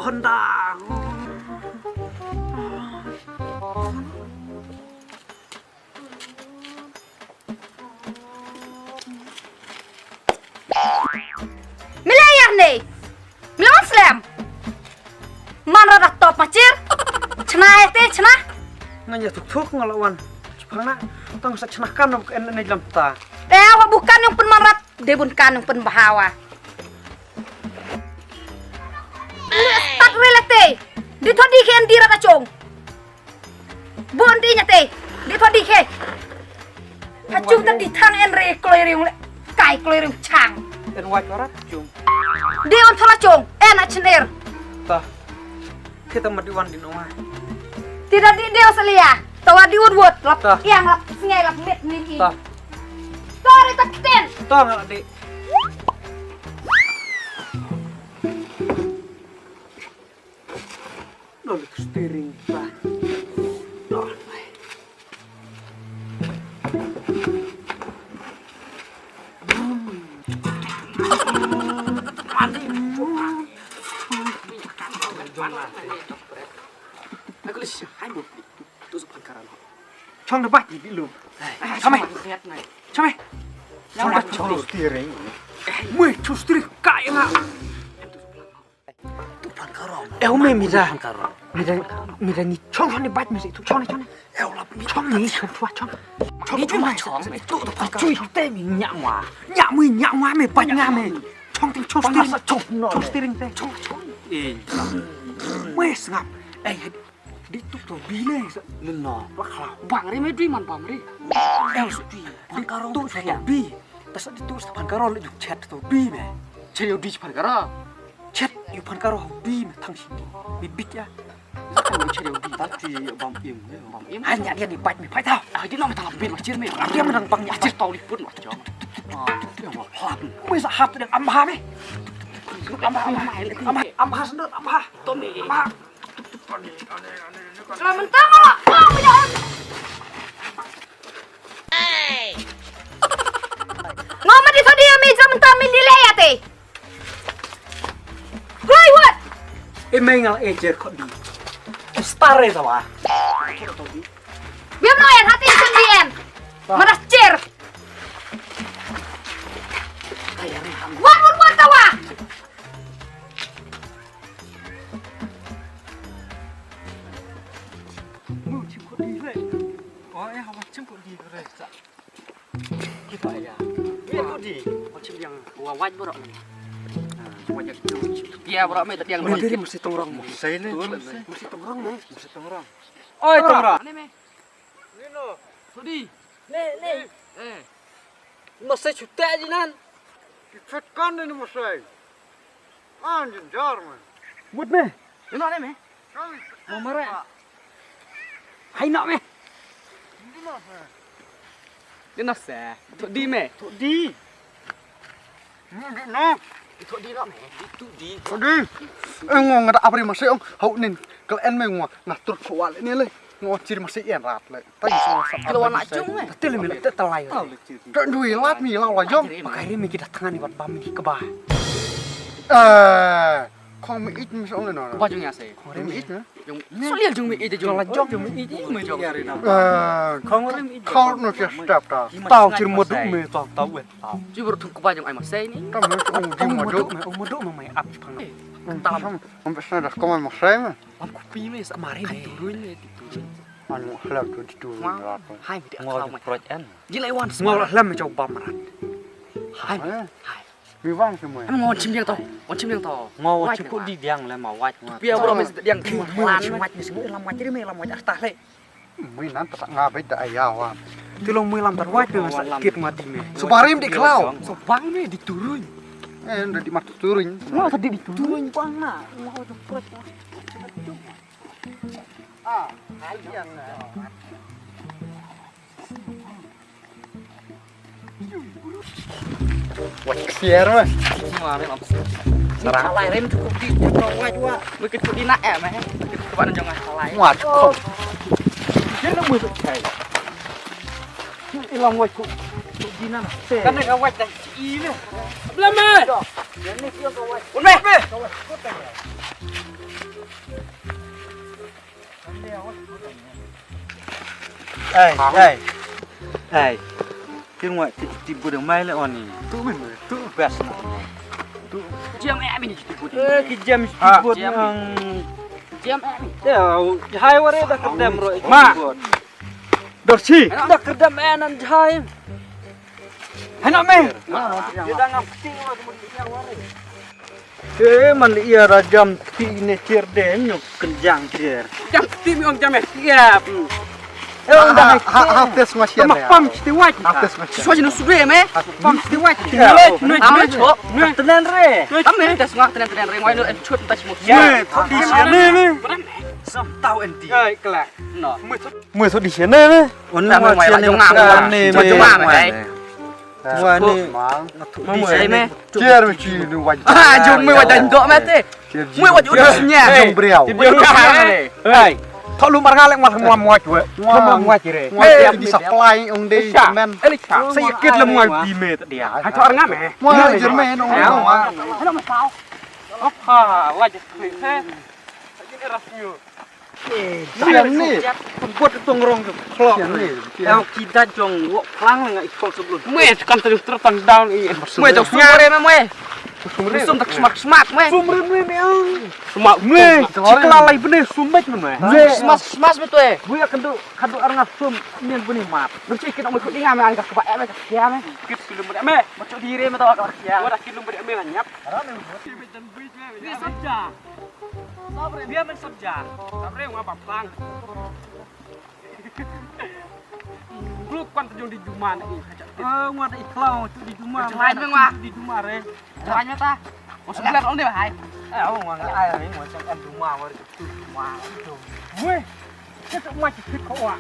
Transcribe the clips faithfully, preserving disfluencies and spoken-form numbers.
Honda. Mila yar ne. Mila wan slem. Man rada top machir. Chna ete chna. Nga nya tuk tuk nga la wan. Chipang na. Tang sa chna kan nam ken ne lam ta. Te wa bukan yang pen man rat. De bun kan yang pen bahawa. Tat relate. Di thodi ken di rada chong. Bun di nyate. Di thodi ke. Ha chung ta di thang en re kloi riung le. Kai kloi riung chang. En wa chora chung. Di on thola chung. En a chner. Ta. Kita ma di wan di nonga. Tidak di dia selia. Tawa di wut wut lap. Ta. Yang lap sngai lap mit ni ki. Ta. Tori tak ten. Ta ngalak di. Dol steering ba. Dol. Mandi. Aku lesi hai bu. Tu sepan karan. Chong da bai di lu. Chong mai. Chong mai. Chong da chong steering. Mui chu steering ka yang. Tuphan karo. Eu me mira. Mira mira ni chong chong ni bat mi tu chong ni chong ni. Eu la mi chong ni chong chua chong. Chong ni chong chong. Tu tuphan karo. Chui te mi nya mwa. Nya mui nya mwa me bat nya me. Chong ting chong steering. Chong no. Chong steering te. Chong chong. Eh. Mui sngap. Eh. Di tu tu bi ne sa. Lin no. La khla. Bang ri me dui man bang ri. Eu su bi. Di tu tu bi. Ta sa di tu sa phan karo le ju chet tu bi me. Chet yo di phan karo. Chet yu phan karo bi me thang shi. Mi bit ya. Kan chet yu bi ta ti bam im. Bam im. Hanya dia ni bait mi pai tau. Ah, di nong tang bin ma chir mi. Dia menang bang nya chir tau liput ma jong. Ah, dia ma hap. Mui sa hap tu dia am ha mi. Am ha, am ha, am ha, am ha sendot, am ha. Tom ni. Am ha. Lah mentang ah. Ngau ma di thodi ami jam ta min di le ya te. Hoi wat. E mai ngal e jer khot di. Star re tawa. Biam no en hati sun di en. Mana jer. Wat wat wat tawa. Mu chim khot di le. Oh eh hawa chim khot di re sa. Kita ya. Ye khot di. Wa chim yang wa waj borok ni. Wa jak tu. Pia borok me tadiang. Ni diri mesti tongrong mo. Sai le. Mesti tongrong mo. Mesti tongrong. Oi tongrong. Ni me. Ni no. Khot di. Ni ni. Eh. Mesti chuta ji nan. Ki chet kan ni mesti. An jin jar me. Mut me. Ino ne me. Mo mare. Hai no me. Ino se. Thodi me. Thodi. Ni di no. Thodi no me. Di tu di. Thodi. Eh ngo ngada apri masi ong hau nin. Kal en me ngo na tur khwal ni le. Ngo chir masi en rat le. Tang so sa. Kilo wana chung me. Til me le te talai. Te dui lat mi la la jong. Pakai ri mi kita tengah ni wat bam ni keba. Eh, khong mi it mi song le no. Ba jong ya se. Khong ri mi it na. Jong so lial jong mi it jong la jong mi it mi jong. Eh, khong ri mi it. Khong no sia step ta. Tau chir mo du me tau tau we. Tau. Ji bor thung keba jong ai ma se ni. Tam no ong di mo du. Me ong mo du me mai ap pang. Tam. Om pesna das koman ma se me. Bam kupi me sa mari me turun me turun. Anu hlak tu di turun rat. Hai mi dia ngol proj en. Jilai wan. Ngol hlak me jauh bam rat. Hai. Hai. Mi wang semua. Em ngon chim diang to. Ngon chim diang to. Ngol chim ku di diang le ma waj. Pia bro me diang ki lan. Waj me sing lam waj ri me lam waj artah le. Mui nan ta nga bai da aya wan. Ti long mui lam tar waj me sa kit ma di me. Subarim di klau. Subang me di turun. Eh nda di mat turun. Ngol tadi di turun bang na. Ngol tu proj. Wat kesiar mah. Sarang. Alai rem cukup di cukup wai dua. Mungkin cukup di nak eh meh. Cukup ban jong alai. Wah cukup. Dia nak musuh cai. Ilang wai cukup di nak. Kan nak wai dah ci meh. Belum meh. Ini dia kau wai. Belum meh. Ai, ai. Ai. Kin wa ti ti bu dang mai le oni. Tu min tu. Bas na. Tu. Jam eh min ti bu. Eh, ki jam ti bu. Jam eh min. Ya, hai ware da kedam ro. Ma. Dorsi. Da kedam eh nan jai. Hana me. Dia dah ngam peti wa tu dia ware. Eh, man ia rajam ti ne tir de nyu kenjang tir. Jam ti mi ong jam eh. Ya. Eh, ong dah ha ha tes masih. Sama pam ti waj. Ha tes masih. So jinu sudah me. Pam ti waj. Ya. Nui nui chok. Nui tenen re. Nui tenen tes ngak tenen tenen re. Wai nui chut tas mu. Ya. Di sini ni. Sam tahu enti. Ya, kelak. No. Mui so di sini ni. Wan mui wa jong nga ni. Jong nga ni. Wa ni. Di sini me. Kiar mesti ni wan. Ah, jong mui wa jong dok mate. Mui wa jong nya. Jong beliau. Hai. Thok lu mar nga lek mui mui mui. Mui mui re. Mui di supply ong dei men. Sa ikit lem mui di me tadi. Hai thok nga me. Mui jer me nong. Ano me pau. Apa? Wajah. Sian ni. Buat tong rong tu. Klok. Sian ni. Yang kita jong wok plang ngai ikol sebelum. Mue kam tu terus tang down i. Mue jong sumber na mue. Sumber tak smart smart mue. Sumber mue mue. Smart mue. Cikla lai bene sumbek mue. Smart smart betul eh. Mue kadu kadu arnga sum nien bene map. Mesti kita mue kudinga me angka kebak me kia me. Kit belum bene me. Macam diri me tawa kia. Wala kit belum bene me nganyap. Sabja. Sabja. Bia men sabja. Sabja ngwa bapang. Gluk kwan tu jong di juma na i kacha. Ah, ngwa da i klau tu di juma. Juma ngwa. Di juma re. Juma ta. Ngwa sebelah ong de hai. Eh, ngwa ngai re ngwa chang kan juma ngwa tu juma. Weh. Kacha ma chi kit ko wa.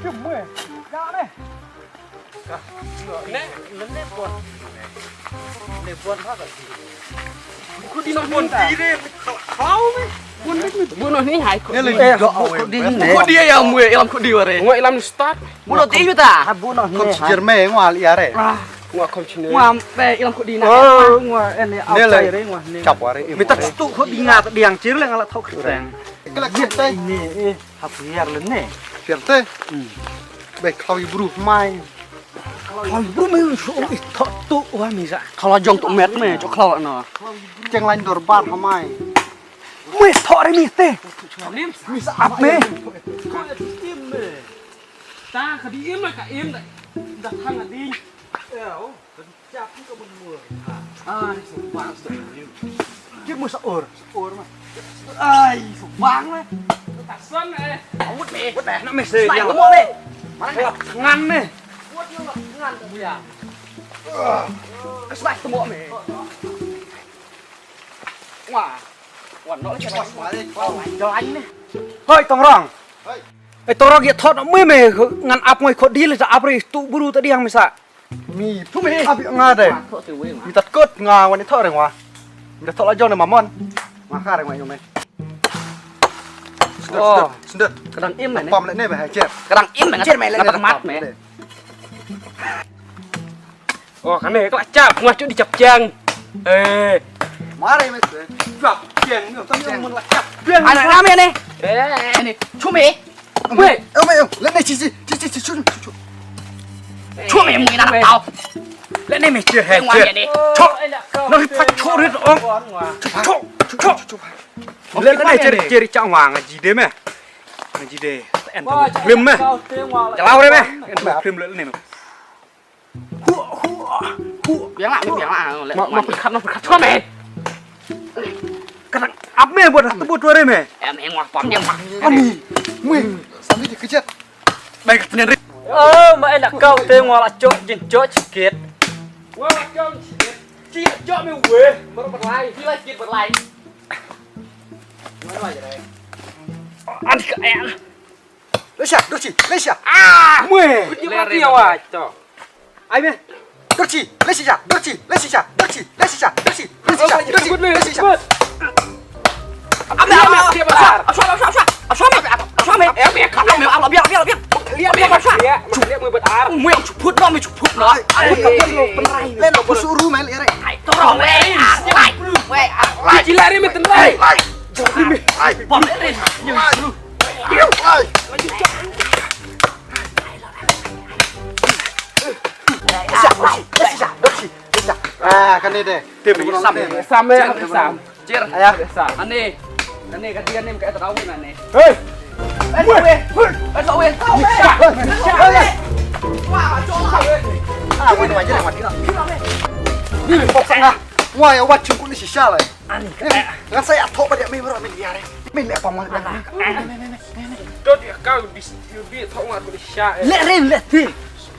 Jum weh. Ya ne. Ne, ne, ne bon. Ne bon ha ka. Ko di no bon di re. Kau me. Bon ni. Bon ni hai ko. Ne le do awe. Ko di ya mue ilam ko di ware. Ngo ilam start. Bon ni ta. Ha bon ni. Kon jerme ngo al ya re. Ngo kon chine. Ngo pe ilam ko di na. Ngo ene outside re ngo ne. Chap ware. Mita tu ko di nga diang chir le ngala thok seng. Kelak sente. Ni eh. Hap hiar le ne. Hiar te. Hmm. Be khlaw i bru mai. Khlaw i bru mai shu i thok tu wa mi sa. Khlaw jong tu met me cho khlaw na. Cheng lain dorbar ha mai. Me thok re mi te. Mi sa ap me. Ta ka di im ka im da. Da thang a ding. Ai, subang sa. Kit mo sa or. Sa or ma. Ai, subang ma. Ta son eh. Mut me. Mut me. Na me se. Smai mo me. Mana me? Ngan me. Mut yo ngan mo ya. Smai mo me. Wah. Wan no le. Jalan me. Hoi, Tongrong. Hoi. Eh, Tongrong ya thot me me ngan ap ngoi khot dil ta ap re tu buru ta diang me sa. Mi. Tu mi. Abi nga de. Mi tat kot nga wan i thok reng wa. Mi tat thok la jong ne mamon. Nga kha reng wa yong me. Sendot, sendot. Kadang im ne. Pam le ne ba hajar. Kadang im ne. Hajar me le ne mat me. Oh, kane ka la chap ngwa chu di chap chang. Eh. Mare me. Chap chang ne ta yong mun la chap. Ana na me ne. Eh, ne. Chu me. Wei, eh, wei, eh, leh ne chi chi chi chi chi chu chu chu. Chu me mui na tao. Leh ne me chi he. Wang chi. Chu. No hi pa chu rit ong. Chu chu chu chu. Leh ne chi chi cha wang ji de me. Ji de. En. Lim me. Jalau re me. En lim leh ne. Hu hu hu. Biang lah, biang lah. Ma ma pyrkhat, ma pyrkhat. Chua me. Kadang ap me buat tu buat ware me. Em em ngah pam dia mah. Ani. Mui. Sami di kejat. Baik tenen ri. Oh, ma enak kau te ngwa la chok jin chok sikit. Ngwa la chok sikit. Ci chok me we. Baru berlai. Ci la sikit berlai. Mana aja deh. Ani ka eh. Lesha, Dorchi, Lesha. Ah! Mue. Dia mati awak tu. Ai me. Dorchi, Lesha, Dorchi, Lesha, Dorchi, Lesha, Dorchi, Lesha, Dorchi, Lesha. Apa apa apa apa. Apa apa apa apa. Apa apa apa apa. Eh, biar biar biar. Biar biar biar. Biar biar. Mue chuput no, mue chuput no. Ai, ai, ai. Len aku suruh main lere. Ai, torong le. Ai, ai. Ai, ai. Gila ni meten. Ai, ai. Bom le. Ai. Ah, kane de. Te me sam, sam, sam. Jer. Aya. Sam. Ane. Ane ka dia ne ka tahu na ne. Hei. Eh, tahu, eh. Eh, tahu, eh. Tahu, eh. Wah, jom tahu, eh. Ah, wah, wah, jer, wah, kira. Ni pok sana. Wah, ya, wah, cukup ni sisa lah. Ani. Nga sa ïathoh ba ïa me ruh me ïa re. Me leh pam wan. To dia kau di di thoh wan ko di sha. Leh re leh ti.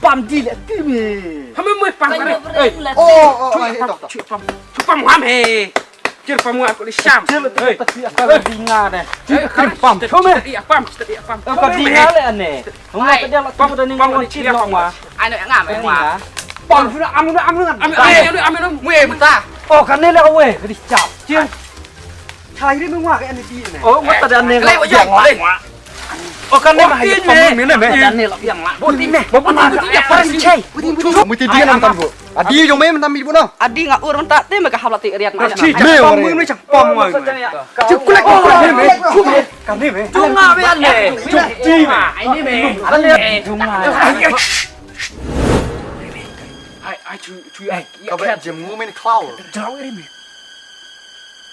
Pam di leh ti me. Ha me me pam re. Eh. Oh, oh, oh, ito, ito. Cuk pam. Cuk pam wan he. Kir pam wan ko di sham. Kir pam. Cuk pam. Cuk pam. Cuk pam. Ka di nga leh ane. Nga ta dia la tu da ni ngan chin nong ma. Ano nga me nga. Pam shu na am na am na. Am am am am mue mata. Oh, kan ne la we ka di chap. Chin. Chai ri me nga ka ne di ne. Oh, nga ta da ne. Lei wa jong. Oh, kan ne ma hai pam me ne me. Kan ne la yang la. Boti me. Boti me. Ya pa chai. Boti boti. Mu ti di nam tam bu. Adi jong me nam mi bu na. Adi nga ur mata te me ka hap la ti riat ma. Me wa me chang pam wa. Cuk kulek kulek me. Kan ni me. Jong nga me ane. Jong ti me. Ai ni me. Ane. Jong nga. Ai ai chu chu ai. Ka ba jem ngu men klaw. Jaw ri me.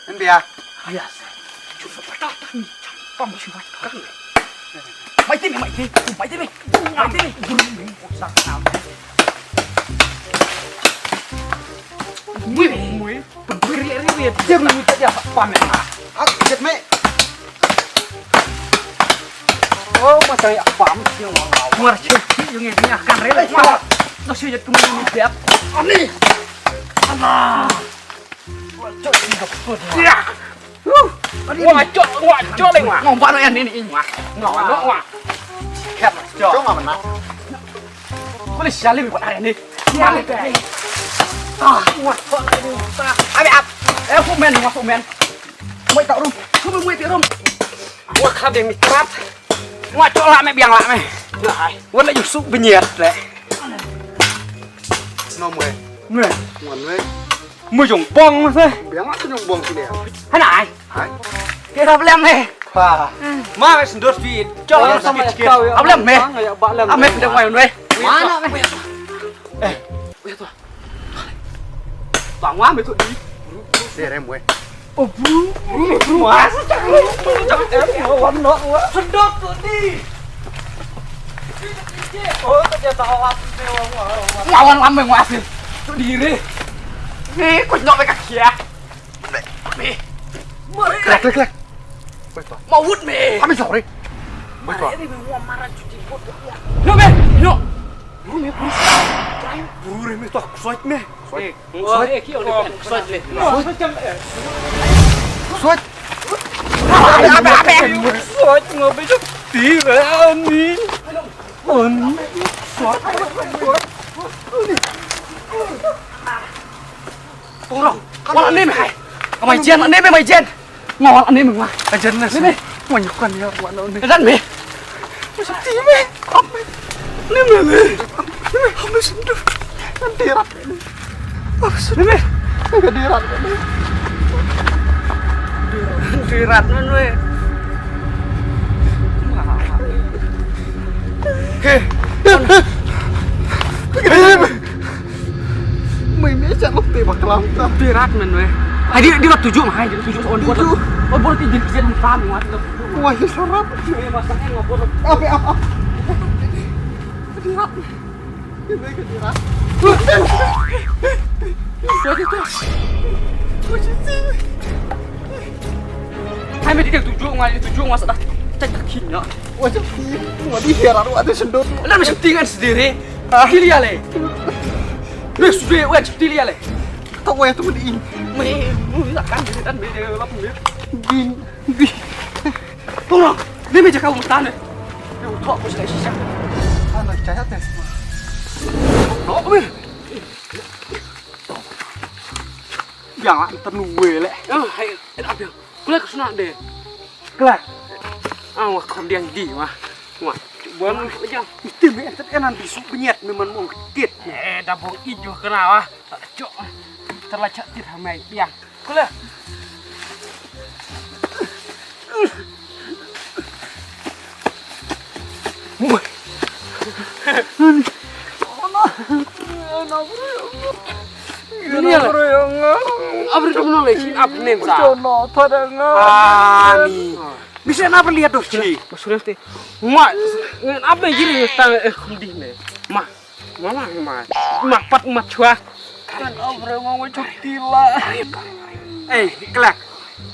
Ndia. Yes. Chu sa pata ta ni. Pam chu wa kan. Mai ti me mai ti. Mai ti me. Mai ti me. Sa na. Mui mui. Pemberi ri ri. Dia mui ta dia pa me. Ah, jet me. Oh, masa ya pam sih ngau. Muar cek yung ini akan rela. Wah. No sih jet kemana ni dia. Ani. Ana. Wah, cok ni kau. Ya. Wah, cok, wah, cok leng wah. Ngau ba no yan ni ni wah. Ngau no wah. Kat cok. Cok mana? Boleh salim buat hari ni. Ah, wah, kok ni. Abi ap. Eh, aku men, aku men. Mai tak rum. Aku mai tak rum. Wah, khat yang ni khat. Wah, cok lah me biang lah me. Wah, lah yusuk benyet le. Nom we. Me. Ngon we. Mu jong bong se. Biang lah tu jong bong sini ya. Hana ai. Hai. Kira belum me. Wah. Ma me sendor speed. Cok lah sama kau ya. Belum me. Ame pindah main we. Mana me? Eh. Weh tu. Bang wa me tu di. Deh rem we. Oh, bru. Bru, bru. Wah, sejak lu. Sejak em, wah, wah, no, wah. Sedot tu di. Oh, tu dia tak lap ni, wah, wah, wah. Lawan lambeng wah, sih. Tu diri. Ni, kau nyok dekat dia. Ni. Klek, klek, klek. Weh tu. Mau wut me. Kami sorry. Weh tu. Ini mau marah cuci bot. No me, no. Bru me, bru. Bru me tu, soit me. Soit. Eh, oh, eh, ki on. Soit le. Soit. Soit. Abe, abe, abe. Soit, ngo be jok. Ti, ani. Ani. Soit. Tolong. Wala ne me hai. Mai jen, ne me mai jen. Nga wala ne me nga. Ka jen ne. Ne me. Nga nyukan ya wala ne. Ka jen me. Ti me. Ame. Ne me me. Ame sendu. Nanti rap. Ame sendu. Ne me. Ka di rap. Di rap ne me. He. Mai me chat lok te baklam ta. Pirat men we. Hai di di tujuh mah, hai di tujuh on board. On board ti jin jin tam mah. Wah, ya sarap. Apa apa. Pirat. Ini pirat. Hai me di tujuh mah, di tujuh mah sudah. Cek kaki nya. Wah, cek kaki. Wah, di heran wah ada sendot. Lah macam tingan sendiri. Kili ale. Ni sudi weh cip tili ale. Tak weh tu di. Me mu kan di dan me lap me. Bin bin. Tolong. Ni me jaka utan. Ni utok ko sai sisa. Ana caya tes. Nok me. Yang lah ternu weh le. Oh, hai, ada apa? Kula ka sna de. Kula. Ah, wah, khom diang di wah. Wah, bon lejang. Ite me entet enan bisu benyet me man mong ketit. Eh, da bong ijo kena wah. Cok. Terlacak tit hamai biang. Kula. Ïa la. Abri tu nong le, shin ap nem sa. Jono, thada nga. Ani. Bisa na perlihat doh si. Maksudnya ti. Ngwa, ngin ap me jiri tang eh khum di ne. Ma, ma, ma, ma. Ma pat ma chwa. Kan abri ngong chuk tila. Eh, kelak.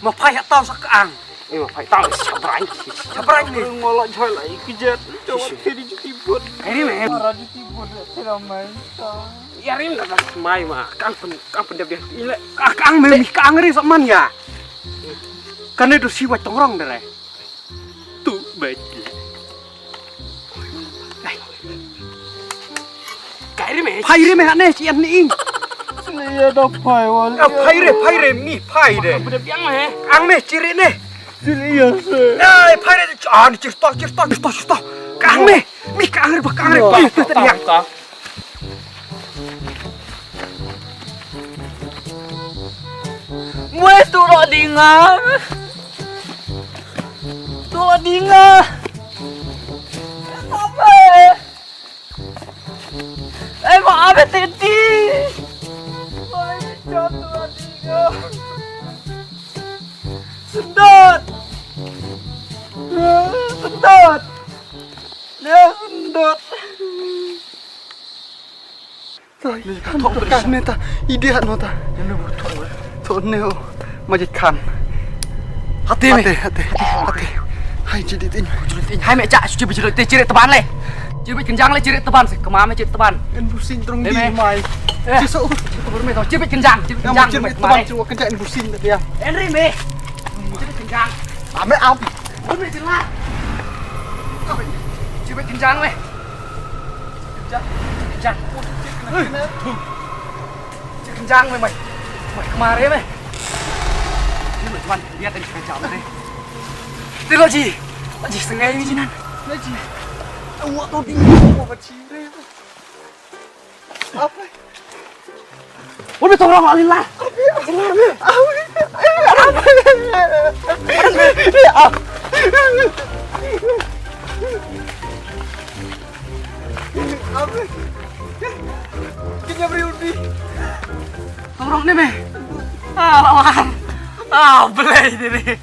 Ma phai ha tau sa kang. Eh, ma phai tau sa brai. Sa brai ni. Ngol la choi la ikijat. Coba kiri juti bot. Ini me. Mara juti bot, tira main. Ïa rim da mai ma, kang pen, kang pen dep dep. Ile, ah, kang me mi kang ri sa man ïa. Kane du si wa tongrong dere. Tu baik. Kai rim me. Phai rim me ne, si an ni ing. Sini ya da phai wan. Eh, phai re, phai re, mi phai re. Kang pen dep yang me. Kang me, ciri ne. Sini ya se. Eh, phai re, ah, ni cirta, cirta, cirta, cirta. Kang me, mi kang re, kang re, kang re. Mwe tu lo dinga. Tu lo dinga. Apa? Eh, ma apa teti? Mwe tu lo dinga. Sendot. Sendot. Sendot. Kan ne ta, ide hat no ta. To ne o, majid khan. Hati me. Hati, hati, hati. Hai jidit in. Hai me cha, suci bejilot te cirit teban le. Cirit kenjang le cirit teban se, kema me cirit teban. En busing trong di mai. Ciso. Cirit kenjang, cirit kenjang. Cirit teban, cirit kenjang en busing te ya. Henry me. Cirit kenjang. Ame am. Bun me jelas. Cirit kenjang le. Jang, jang. Jang mai mai. Mai kemari mai. Ni mai teman, dia tadi suka jam ni. Ti lo ji. Ji sengai ni jinan. Lo ji. Awak tu di. Awak kecil. Apa? Udah tolong alillah. Tolong ni me. Ah, lawan. Ah, belai ni.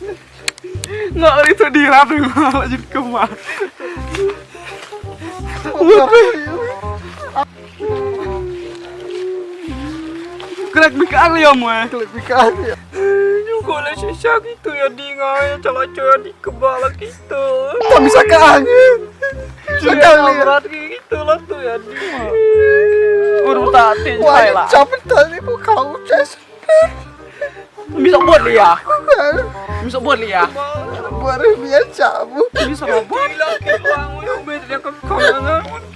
Nga ri tu di rap ni nga jin kema. Khlek bikar ïa mo. Khlek bikar ïa. Ñu ko le shisha kitu ïa di nga ïa chala cho ïa di keba la kitu. Ta bisa ka ang. Bisa ka ang. Rat kitu la tu ïa di. Ur ta ti chai la. Chap ta ni ko kau chai. Mi sa bot li ya. Mi sa bot li ya. Bot mi ya cha bu. Mi sa bot.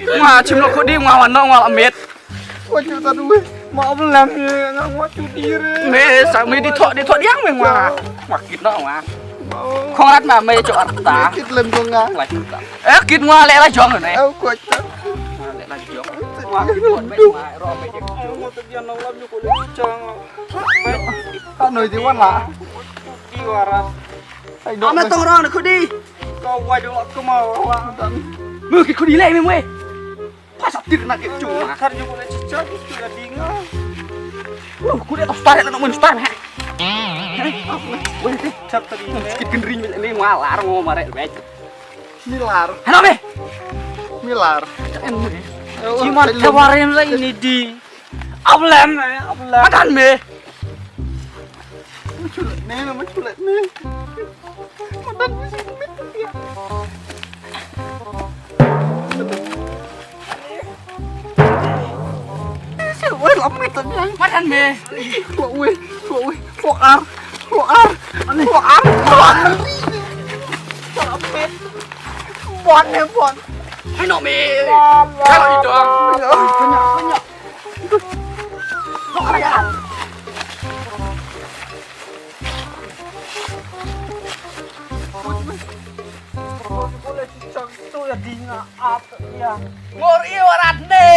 Nga chim lo khodi nga wan no nga la met. Wa chu ta du. Ma blam ye nga wa chu di re. Me sa me di tho di tho diang me nga. Wa kit no nga. Khong rat ma me cho arta. Kit lem ko nga. Wa chu ta. Eh kit nga le la jong ne. Au ko ta. Le la jong. Wa kit me ma ro me. Mo ta dia no la ju ko le chang. Ka noi di wan la. Di warat. Ai no. Ama tong rong na khudi. Ka wai do la kuma wa. Mu ki khudi le me mwe. Pas tir na ke chu. Kar ju ko le chicha ki chu la dinga. Lu khudi to star la no mun star ha. Weh ti chap tadi. Kit kin ring me ni wa lar ngo mare weh. Milar. Hano me? Milar. Chimat kawarim la ini di. Ablam, ablam. Madan me. Machulat ne, machulat ne. Madan me sih mit ya. Weh, lam mit ya. Madan me. Weh, weh, weh. Foar, foar, foar, foar. Bon ne bon. Hai no me. Kalau itu. Kanya, kanya. Boleh cicak tu ya dinga ap ya. Ngori warat ne.